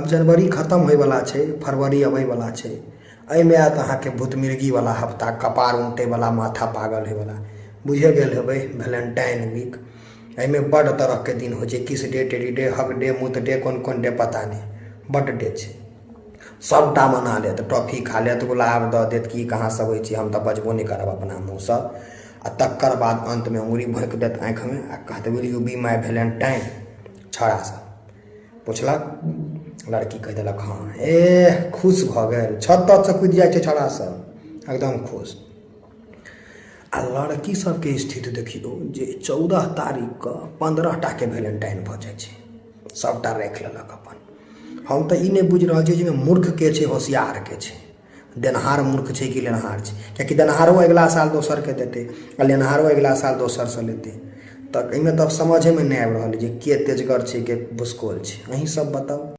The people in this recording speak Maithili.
जनवरी खतम होइवला छै, फरवरी अबैवला छै। एहिमे आयत अहाँके भूतमिर्गीवला हफ्ता, कपार उनटैवला, माथा पागल होइवला। बुझे गेल हेबै, वैलेंटाइन वीक। एहिमे बड्ड तरहके दिन होइ छै, kiss day, teddy day, hug day, मूत डे, कोन कोन डे पता नहि, बड्ड डे छै। सभटा मना लेत, टॉफी खा लेत, गुलाब दऽ देत, की कहाँ सब होइ छै, हम तऽ बजबो नहि करब अपना मुँहसँ। आ तकर बाद अन्तमे उंगरी भोँकि देत आँखिमे आ कहत will you be my valentine. छौड़ा सब पुछलक, लड़की कहि देलक हँ, एह खुश भऽ गेल, छत ततसँ कुदि जाइ छै छौड़ा सब, एकदम खुश। आ लड़की सबके स्थिति देखियौ जे 14 तारीखके 15 टाके वैलेंटाइन भऽ जाइ छै, सभटा राखि लेलक अपन। हम तऽ ई नहि बुझि रहल छियै जे मूर्ख के छै होशियार के छै, देनहार मूर्ख छै कि लेनहार छै, कियाकि देनहारो अगिला साल दोसरके देतै आ लेनहारो अगिला साल दोसरसँ लेतै। तऽ एहिमे तऽ समझेमे नहि आबि रहल जे के तेजगर छै के भुसकोल छै। अहीं सब बताउ।